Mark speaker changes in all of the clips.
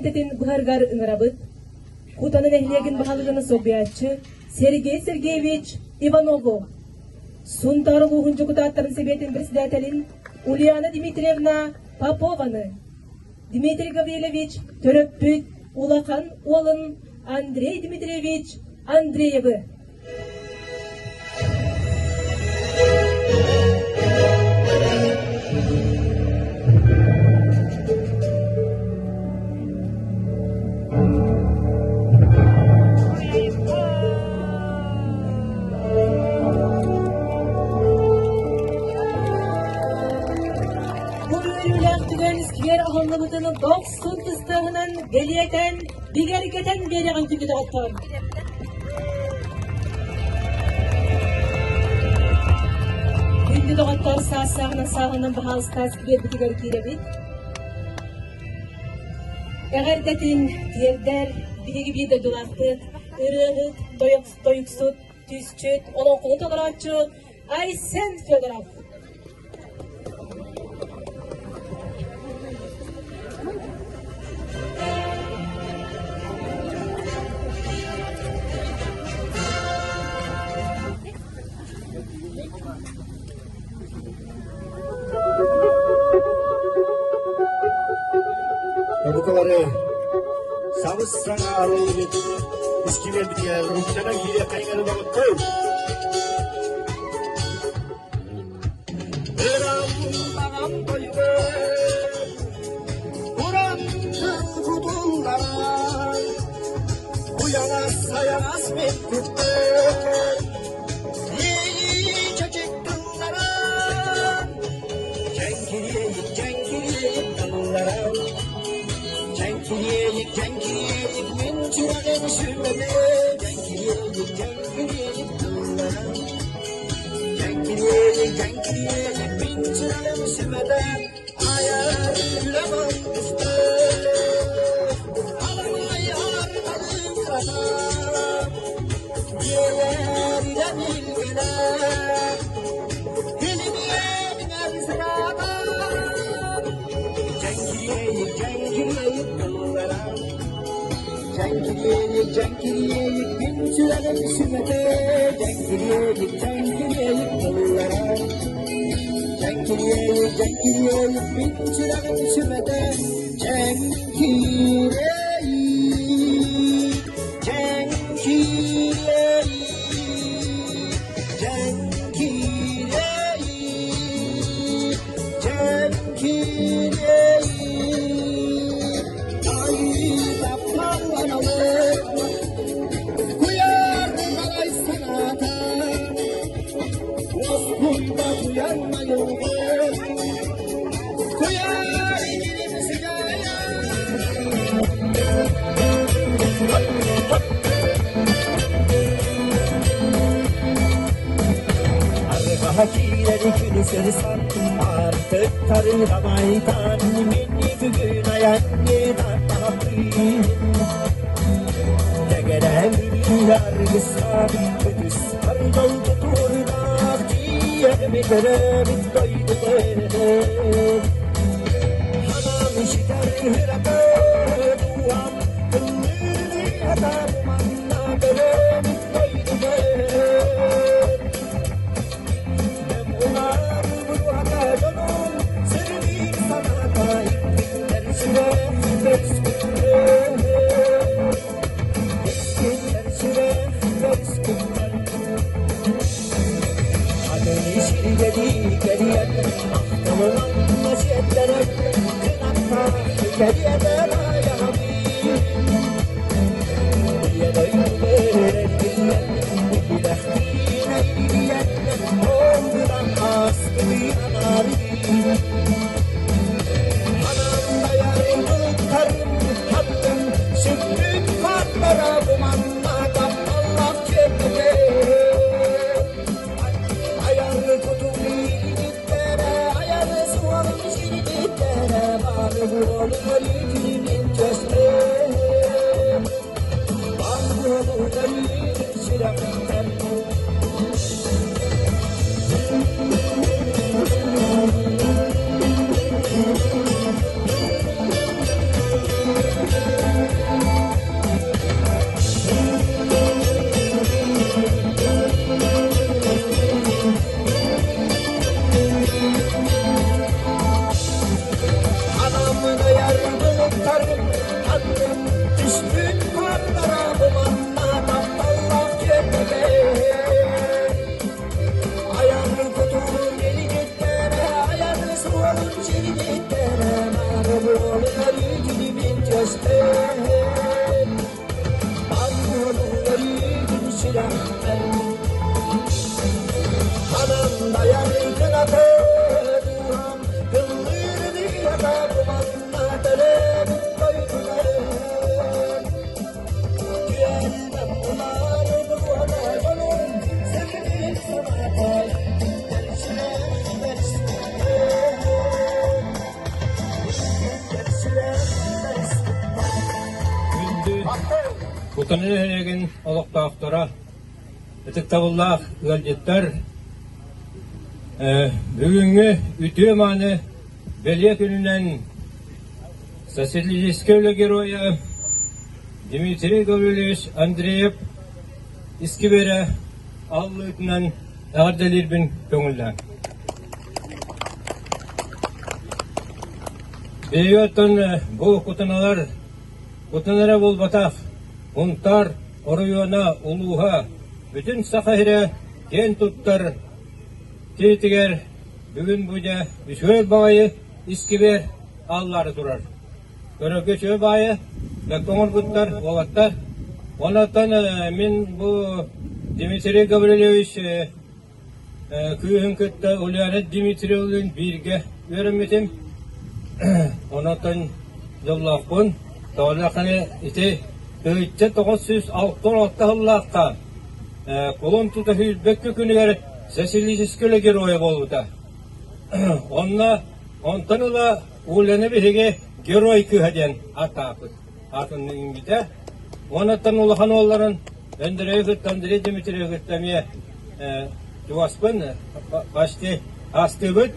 Speaker 1: лиэнтэтин быһарыгар ыҥырабыт. Кутаны нэһилиэгин баһылыгын солбуйааччы Сергей Сергеевич Иванову, Сунтаар улууһун дьокутааттарын сэбиэтин председателин Ульяна Дмитриевна Попованы, Дмитрий Гаврильевич төрөппүт улахан уолун Андрей Дмитриевич Андреевы. Бу үөрүүлээх түгэн сквер аһыллыбытын дохсун тыстыаһынан бэлиэтэн, бигэргэтэн биэрэҕин күндү доҕоттор. Күндү доҕоттор, саас-сааһынан сааһынан баһаалыста сквербитигэр киирэбит. Эҕэрдэтин тиэрдэр биһиги биир дойдулаахпыт, ырыаһыт, тойуксут, түсчүт, олоҥхону толорооччу Айсен Федоров.
Speaker 2: Тобукалары сабыс-саҥа арыллыбыт искибиэрбитигэр ручканан киириэххэйиҥ доҕоттой. Ырам тойугар, уран кутулларан, уйаҕас сайаҕас мин куттар, иэйии чэчик тылларан, чэҥкириэйик, чэҥкириэйик тылларан, чэҥкириэйик, чэҥкириэйик мин сүрэҕим сүмэтэ, чэҥкириэйик, чэҥкириэйик тылларан. Дьэҥкириэйик, дьэҥкириэйик, мин сүрэҕим сүмэтэ, айар үлэм алтыстаах. Аламай арҕалым кырата, иэйэр ирэм илгэлээх. Илимиэҥэр сыраата, дьэҥкириэйик, дьэҥкириэйик тыллара. Дьэҥкириэйик, дьэҥкириэйик, мин сүрэҕим сүмэтэ, дьэҥкириэйик, дьэҥкириэйик тыллара. Дьэҥкириэйик, дьэҥкириэйик, мин сүрэҕим сүмэтэ, дьэҥкириэйик, дьэҥкириэйик, дьэҥкириэйик, дьэҥкириэйик. Артыктарын давайтан мини бүгүн айанньытан Тегерен аргыстан үтүс аргал тутурнаах тиийэми көрөбүт дойдутун Ханан ситэр хыракы дуам ыллыыры хатар манна көрөбүт дойдутун
Speaker 3: Күндү Кутана нэһилиэгин олохтоохторо, ытыктабыллаах ыалдьыттар, бүгүҥҥү үтүө-мааны бэлиэ күнүнэн Социалистическай үлэ геройа Дмитрий Гаврильевич Андреев искибиэрэ аллыытынан эҕэрдэлиирбин көҥүллээҥ. Биһиги оттон бу кутаналар кутана эрэ буолбатах, Сунтаар оройуона, улууһа бүтүн Саха сирэ киэн туттар тиитигэр бүгүн бу дьэ үчүгэй баҕайы искибиэр ааллаары турар. Көрөргө үчүгэй баайы, бэккэ оҥорбуттар уолаттар. Онон мин бу Дмитрий Гаврильевич кыыһын кытта Ульяна Дмитриевналыын бииргэ үөрэммитим. Онон дьоллоохпун. Тоҕо ити 1996 сыллаахха кулун тута сүүрбэккэ күнүгэр социалистическай үлэ геройа буолбута. Онно онтон ыла Уляны биһиги герой кыыһа диэн ааттаабыт. Аатын иҥмитэ. Уоннаттан улахан уолларын Андрейы кытта Андрей Дмитриевы кытта эмиэ чугаспын почти аастыыбыт.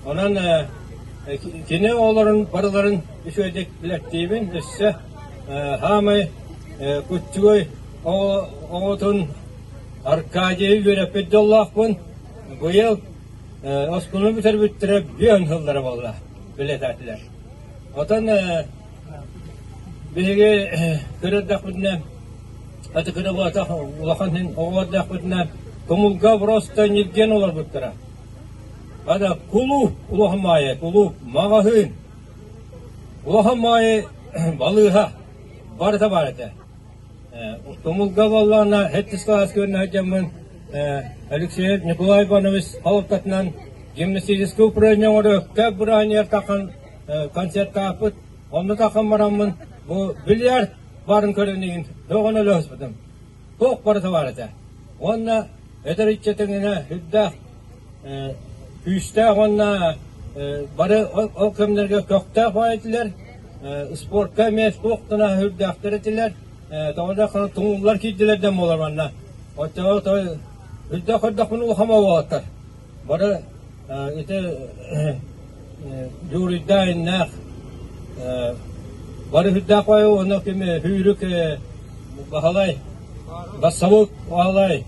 Speaker 3: Онон кини оҕолорун барыларын үчүгэйдик билэттиибин. Өссө хаамай куччугуй оҕотун Аркадийы үөрэппит дьоллоохпун. Быйыл оскуоланы бүтэрбиттэрэ бүөн сыллара буолла билэтээтилэр. Отон биһиги көрөрдөхпүтүнэ аты буолбатах улахан иһин оҕолордоохпутуна тумулга просто ньиргиэн олорбуттара. Ада кулууп улахан маайа, кулууп маҕаһыын, улахан маайа балыыһа барыта баар этэ. Тумулга буоллаҕына сэттис кылааска үөрэнэ сылдьаммын Алексеев Николай Иванович салалтатынан гимнастическай упражнение оҥоро бырааһынньыгар таххан концертааппыт. Онно таххан бараммын бу бильярд баарын көрөн иһин тоҕон өлөһүспүтүм. Туох барыта баар этэ. Уонна эдэр ыччатыҥына үрдээх күүстээх уонна бары ол кэмнэргэ көхтөөх баар этилэр. Спортка эмиэ туох гына үрдээхтэр этилэр. Тоҕо да туҥуллар киирдилэр да буолар манна. Оччоҕо үрдээх көрдөхпүнэ улахан буолуохтар. Бары ити дьууруйдаах иннээх бары үрдээх баайы уонна ким Хүүрүк Баһылай Бассабык Баһылай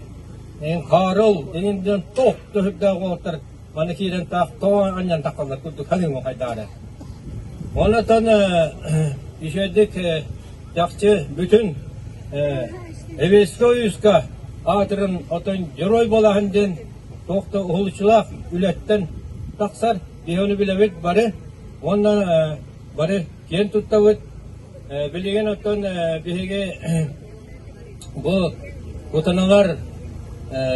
Speaker 3: Хаарыл иҥин туох да үрдээх уолаттар маны киирэн таах тоҕо анньан таххаллар курдук ханыыма хайдаары. Онтон үчүгэйдик чахчы бүтүн Эвеско Уйуска аатырын отон герой буолаһын диэн туох да уһулуччулаах үлэттэн тахсар. Биһи ону билэбит бары уонна бары киэн туттабыт. Билигин оттон биһиги бу кутаналар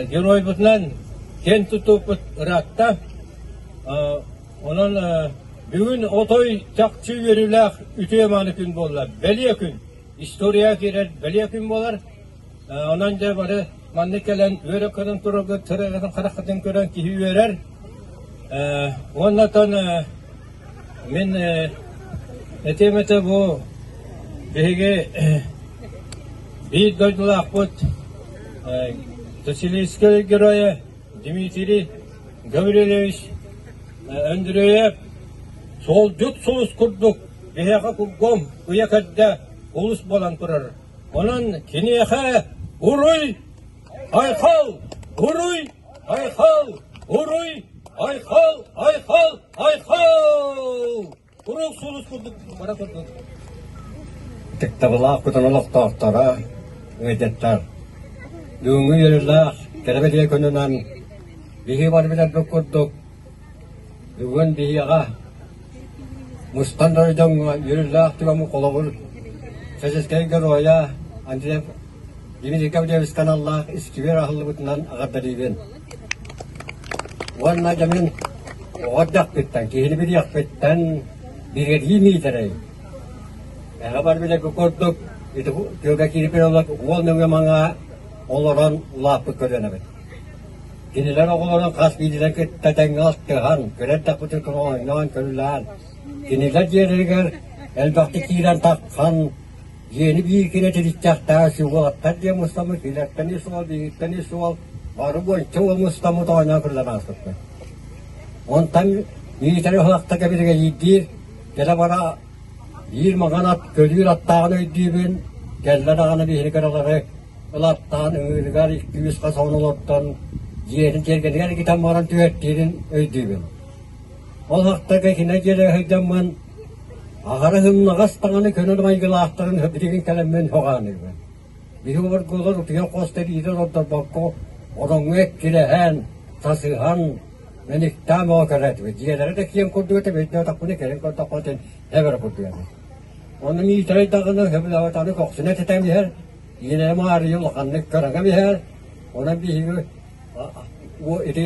Speaker 3: геройбутунан киэн туттууппут ыраатта. Онон бүгүн отой чахчы үөрүүлээх үтүө-мааны күн буолла. Бэлиэ күн. История киирэр бэлиэ күн буолар. Онон дьэ бары маннык кэлэн үөрэ көрөн тураргыт, сырыгытын хараххытын көрөн киһи үөрэр. Уонна оттон мин этиэм этэ бу биһиги биир дойдулаахпыт социалистическай геройа Дмитрий Гаврильевич Андреев суолдьут сулус курдук биһиэхэ кургом ыйа кэрдэ улус буолан турар. Онон киниэхэ уруй айхал! Уруй айхал! Уруй айхал! Айхал! Айхал! Урук сулус курдук бара турдун.
Speaker 4: Ытыктабылаах кутан олохтоохторо, ыалдьыттар! Бүгүҥҥү үөрүүлээх кэрэ бэлиэ күнүнэн биһиги бары билэрбит курдук Бүгүн биһиэхэ мустан дойдуҥҥа үөрүүлээх түгэҥҥэ холобур. Советскай Геройа Андрей Дмитрий Гаврильевич аналлаах искибиэр аһыллыбытынан эҕэрдэлиибин. Уонна дьэ мин оҕо эрдэхпиттэн, киһини билиэхпиттэн биригэдьиир Миитэрэй. Эҕэ бар билэргэ курдук ити тыалга киирбит уол нөҥүө маҥаа олорон улааппыт көлүөнэбит. Кинилэр оҕолорун хас биирдиилэрин кытта тэҥҥэ алтыһан, көрөр эрдэхпитин оонньоон көрүлээн, кинилэр дьиэлэригэр элбэхтик киирэн тахсан, дьиэни биир киһи тириттэхтээх уолаттар диэн мустаммыт, кинилэртэн үс уол, биһигиттэн үс уол, бары уонча уол мустаммыт оонньоон көрүлээн ааспыппыт. Онтон Миитэрэй уһулахтарга биригэдьиирдиир, кэлэ-бара биир маҥан ат көлүүр аттааҕын өйдүүбүн, кэллэ даҕаны биһиги кыралары ылаттаан ыҥыырыгар икки-үс хас оҕону олордон дьиэтин тиэргэнигэр икитэн баран түһэртиирин өйдүүбүн. Ол һахтарга кини дьиэлэ сылдьаммын аҕара сымнаҕас таҥаны көнөр майгылаахтарын билигин кэлэммин хоҕааныыбын. Биһи обургулар утуйар хостор иитэн олордорбокко ороҥҥо эккирэһэн, тасыһан, мэниктээн бөҕө кэлээтибит. Дьиэлэрэ да киэҥ курдук этэ, өйдөөтөхпүнэ кэлин көрдөххө итин эбэрэ курдук этэ. Онно Миитэрэй даҕаны сөбүлээбэтэҕинэ көхсүнэ тэтэн иһэр, Иинэ Маарыйа улаханнык көрөҥө иһэр, онон биһиги ити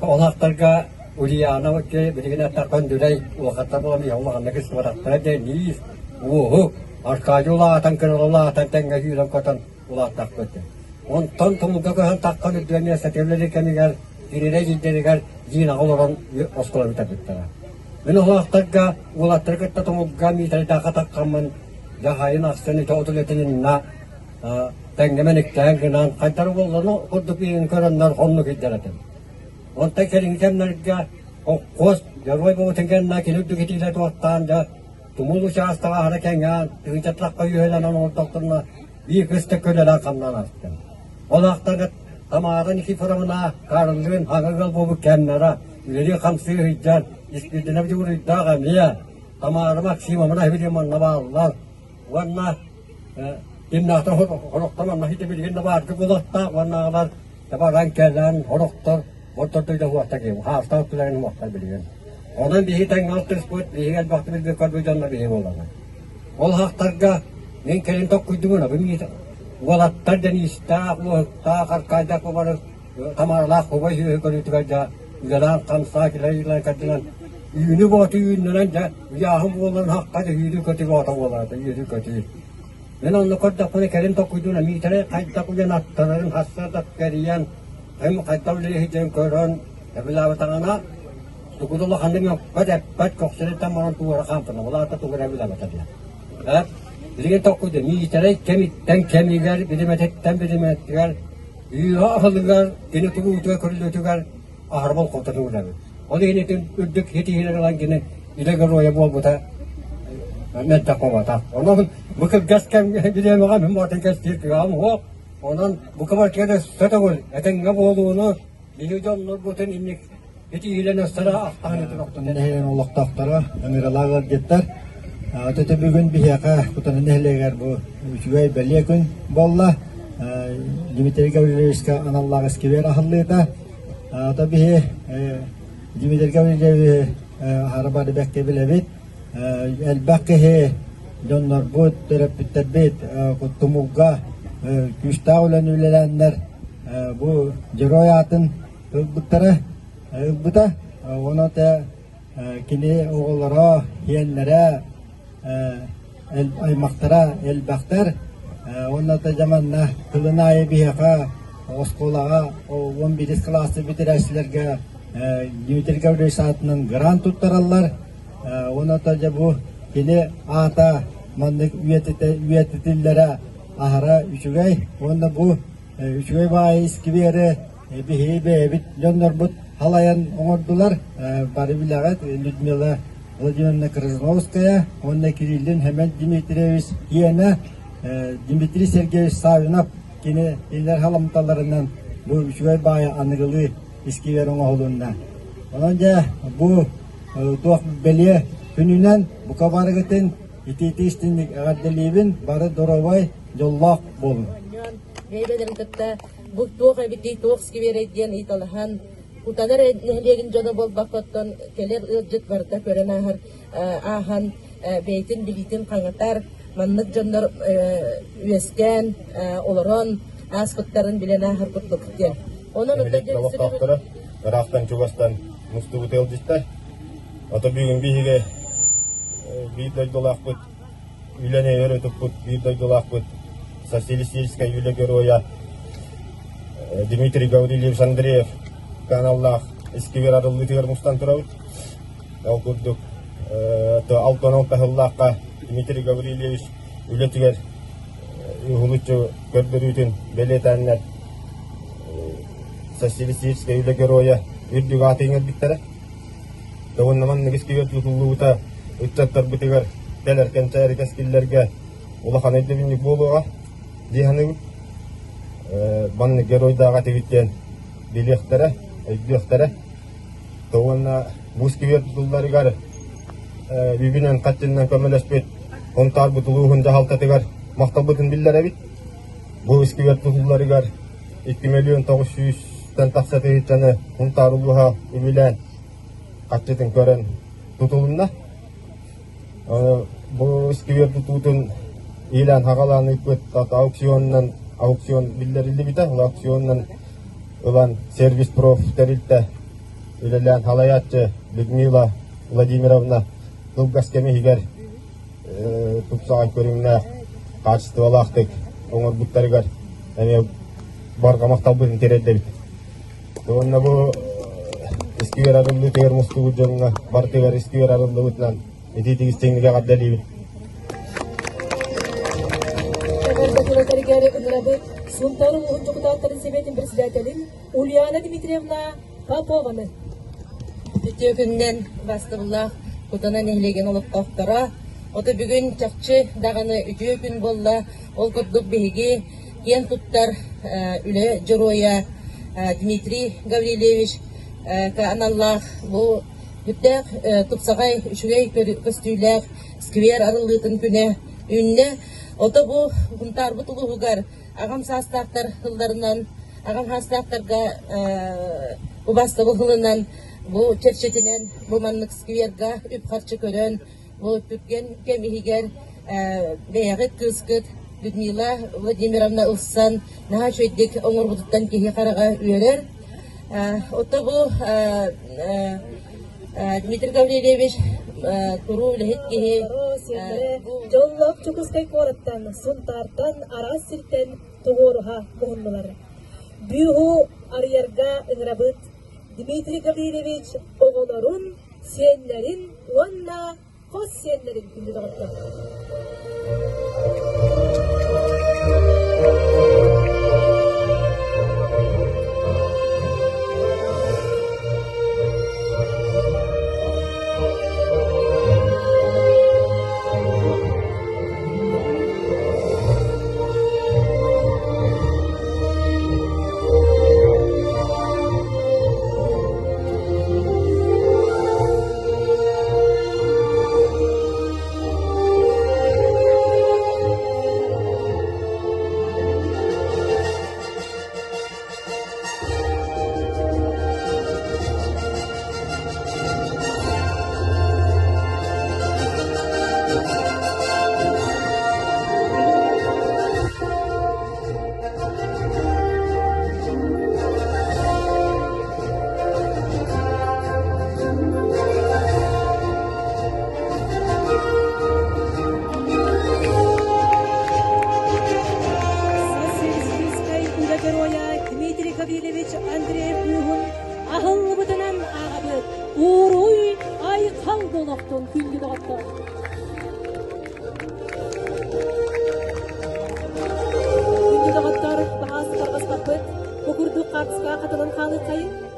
Speaker 4: олохторго Ульяна билигин эттэххэ Өндүрэй улахаттар буолан иһэ улаханнык истибатахтара Денис, Уоһук, Аркадий улаатан кыра улаатан тэҥҥэ сүүрэн-көтөн улааттахпыт. Онтон тумулга көһөн таххан үрдүгэр миэстэтигэр үлэлиир кэмигэр кинилэр дьиэлэригэр Динаҕа олорон оскуола бүтэрбиттэрэ. Мин улааттарга уолаттары кытта тумулга Миитэрийдээххэ таххаммын дьаһайын ахсын ити от үлэтин инна тэҥҥэ мэниктээн гынан хайдар уолларын курдук иһин көрөннөр оннук илдьэр этим. Онтон кэлиҥҥи кэмнэргэ холкуос дьоруой буолбутун кэннэ кини үрдүк итиилэ туохтаан дьэ тумул учаастага аһара кэҥээн тыһыынчаттахха үөһэлэнэн олордохторуна биир кыстык көлөлөөн хамнаан астым. Ол ахтарга Тамара Никифоровна Карлыын аҕа ыал буолбут кэмнэрэ үлэлии-хамсыы сылдьан Испирдинэп Дьууруйдаах эмиэ Тамара Максимовна билигин манна бааллар уонна кимнээхтэр хорохтор манна ити билигин да баарга буолуохтаах уонна аҕалар баран кэлэн хорохтор ортордойда уохта киһи хаастаах өттүлэрин уохтар билигин. Онон биһи тэҥҥэ алтыспыт, биһиги элбэхтик билбит көрбүт дьоннор биһи буолаллар. Ол хахтарга мин кэлин токкуйдубун, абын уолаттар Денистээх, Уоһуктаах, Аркадьдаах бары Тамаралаах убай сүөһү көрүүтүгэр дьэ үлэлээн-хамсаан килэрилэн кэрдинэн үүнү бооту үүннэрэн дьэ ыйааһын буолан хахха дьэ үүнү-көтүү боото буолаата үүнү-көтүү. Мин онно көрдөхпүнэ кэлин толкуйдуун Миитэрэй хайдах үлэн аттанарын хаста кэрийэн эм хайдах үлэлии сылдьарын көрөн эбилээбэтэҕинэ тугу да улаханнык мөхпөт эппэт көхсүнүттэн баран туора хаампына ол аата тугу эрэ билээбэтэ диэн. Билигин толкуйда Миитэрэй кэмиттэн кэмигэр билимэтиттэн билимэтигэр Үөһэ аһылыгар, кини тугу көрүллүүтүгэр аһара болҕомтотун уурабыт. Ол иһин итин үрдүк ситиһиилэр ылан кини илэ геройа буолбута мэлдьэх буолбатах. Онон бу кылгас кэмҥэ бириэмэҕэ мин баҕатын кэстиир кыаҕым суох. Онон бу кыбартыыра өссө төгүл этэҥҥэ буолууну биһиги дьоннорбутун инник итиилэн өссө ахтаһан ытын
Speaker 5: Нэһилиэгин олохтоохторо, ыҥыралаах ыалдьыттар. Өтөтө бүгүн биһиэхэ Кутана нэһилиэгэр бу үчүгэй бэлиэ күн буолла. Дмитрий Гаврильевичка аналлаах искибиэр аһыллыыта. Ото биһи Дмитрий Гаврильевич аһара бары бэккэ билэбит. Элбэх киһи дьоннорбут, төрөппүттэрбит тумулга күүстээх үлэни үлэлээннэр бу дьоруой аатын ылбыттара ылбыта онон те кини оҕолоро сиэннэрэ аймахтара элбэхтэр уонна да дьэ манна тылын аайы биһиэхэ оскуолаҕа 11 кылааска бүтэрээччилэргэ Дмитрий Гаврильевич аатынан грант туттараллар уонна да дьэ бу кини аата маннык үйэтитиллэрэ аһара үчүгэй уонна бу үчүгэй баайы искибиэри Биһиги бэйэбит дьоннорбут халайан оҥордулар. Бары билэҕит Людмила Владимировна Крыжановская уонна Кириллин Хэмэн Дмитриевич Иэнэ Дмитрий Сергеевич Савинов кини кинилэр халамталарынан бу үчүгэй баайы аныгылыы искибиэр оҥоһулунна. Онон дьэ бу туох бэлиэ күнүнэн бука барыгытын итиитии истинник эҕэрдэлиибин, бары доруобай, дьоллоох буолуҥ.
Speaker 1: Бэйэлэрин кытта Бу туох эбитий, туох скверэй диэн ыйыталаһан, Кутанар нэһилиэгин дьоно буолбаккаттан кэлэр ыалдьыт барыта көрөн ааһар, ааһан бэйэтин билиитин хаҥатар. маннык дьоннор үөскээн олорон ааспыттарын билэн ааһар курдук диэн. Онон
Speaker 6: олохтоохторо ыраахтан чугастан мустубут ыалдьыттар. Ото бүгүн биһиги биир дойдулаахпыт үлэни өрө туппут биир дойдулаахпыт социалистическай үлэ геройа Дмитрий Гаврильевич Андреев аналлаах искибиэр арыллыытыгар мустан турабыт. Ол курдук 66 сыллаахха Дмитрий Гаврильевич үлэтигэр уһулуччу көрдөрүүтүн бэлиэтээннэр социалистическай үлэ геройа үрдүк ааты иҥэрбиттэрэ. Уонна маннык искибиэр тутуллубута ыччаттарбытыгар кэлэр кэнчээри кэскиллэргэ улахан өйдөбүнньүк буолуоҕа дии саныыбын. Маннык геройдаах этибит диэн билиэхтэрэ, өйдүөхтэрэ. Уонна бу искибиэр тутулларыгар үбүнэн хаччыннан көмөлөспүт Хонтаарбыт улууһун дьаһалтатыгар махталбытын биллэрэбит. Бу искибиэр тутулларыгар 2 миллион 900-тэн тахса тыһыынчаны Хунтаар улууһа үбүлээн хаччытын көрөн тутулунна. Бу искибиэр тутуутун иилээн-хаҕалаан ыыппыт аукционунан аукцион биллэриллибитэ. Ол аукционунан ылан сервис проф тэрилтэ үлэлээн салайааччы Людмила Владимировна кылгас кэм иһигэр тупсаҕай көрүҥнээх, хаачыстыбалаахтык оҥорбуттарыгар эмиэ барҕа махталбытын тириэрдэбит. Уонна бу искибиэр арыллыытыгар мустубут дьоҥҥо барытыгар искибиэр арыллыбытынан итиитик истиҥник эҕэрдэлиибин.
Speaker 7: Эҕэрдэ тылатарыгар ыҥырабыт Сунтаар улууһун дьокутааттарын сэбиэтин председателин Ульяна Дмитриевна Попованы.
Speaker 1: Үтүө күнүнэн убаастабыллаах Кутана нэһилиэгин олохтоохторо. Ото бүгүн чахчы даҕаны үтүө күн буолла. Ол курдук биһиги киэн туттар үлэ дьоруойа Дмитрий Гаврильевич аналлаах бу бүптээх тупсаҕай үчүгэй көстүүлээх сквер арыллыытын күнэ үүннэ. Ото бу Хунтаарбыт улууһугар аҕам саастаахтар тылларынан аҕам саастаахтарга убаастабыл ылынан бу чэрчитинэн бу маннык скверга үп-харчы көрөн бу түргэн кэм иһигэр бэйэҕит кыыскыт Людмила Владимировна ылсан наһаа үчүгэйдик оҥорбутуттан киһи хараҕа үөрэр. Ото бу Дмитрий Гаврильевич туруу үлэһит киһи.
Speaker 7: Дьоллоох Дьокуускай куораттан, Сунтаартан, араас сиртэн тоҕуоруһа муһуннулар. Бүүһу арыйарга ыҥырабыт Дмитрий Гаврильевич оҕолорун, сиэннэрин уонна хос сиэннэрин күндү доҕоттор. Социалистическай үлэ геройа Дмитрий Гаврильевич Андреев бүүһүн аһыллыбытынан ааҕабыт. Ууруй айхал буолуохтун күндү доҕоттор! Күндү доҕоттор, баҕа сытарҕаспаппыт. Бу курдук хаартыскаҕа хатылан хаалыаххайын.